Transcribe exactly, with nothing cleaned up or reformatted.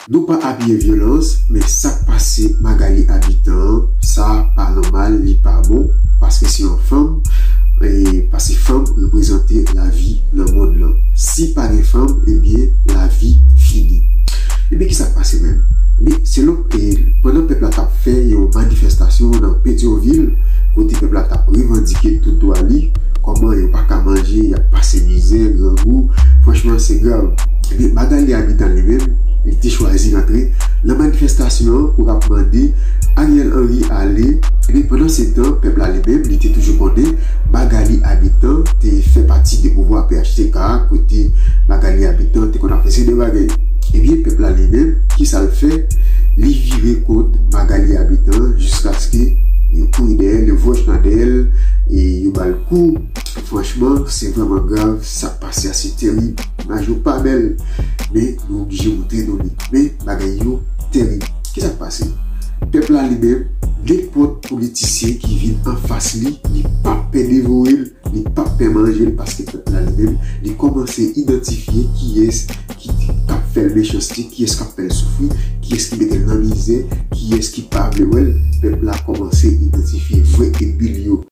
Nou pa apiye vyolans, men sa k pase Magalie Habitant an, sa pa nòmal, li pa bon, paske se yon fanm, e paske fanm reprezante lavi nan mond lan. Si pa gen fanm, ebyen, lavi fini. Ebyen, ki sa k pase menm? Ebyen, selon, e, pandan pèp la t ap fè yon manifestasyon nan Petyonvil, kote pèp la t ap revandike tout dwa li, kòman yo pa ka manje, y ap pase mizè, grangou, franchman, se grav. Ebyen, Magalie Habitant li menm, li te chwazi rantre nan manifestasyon an pou l ap mande Ariel Henry ale. Ebyen, pandan se tan, pèp la li menm, li te toujou konnen Magalie Habitant te fè pati de pouvwa P H T K a, kote Magalie Habitant te konn ap fè seri de bagay. Ebyen, pèp la li menm, ki sa l fè? Li vire kont Magalie Habitant jiskaske yo kouri dèyè l, yo vòch nan dèyè l, e yo ba l kou. Franchman, se vrèman grav, sa k pase a, se terib. Imaj yo pa bèl, men nou oblije montre nou li. Men bagay yo terib. Ki sa k pase? Pèp la li menm, nenpòt politisyen ki vin anfas li, li p ap pè devore l, li p ap pè manje l, paske pèp la li menm, li kòmanse idantifye kiyès ki k ap fè l mechanste, kiyès k ap fè l soufri, kiyès ki mete l nan mizè, kiyès ki pa vle wè l. Pèp la kòmanse idantifye vrè enmi l yo.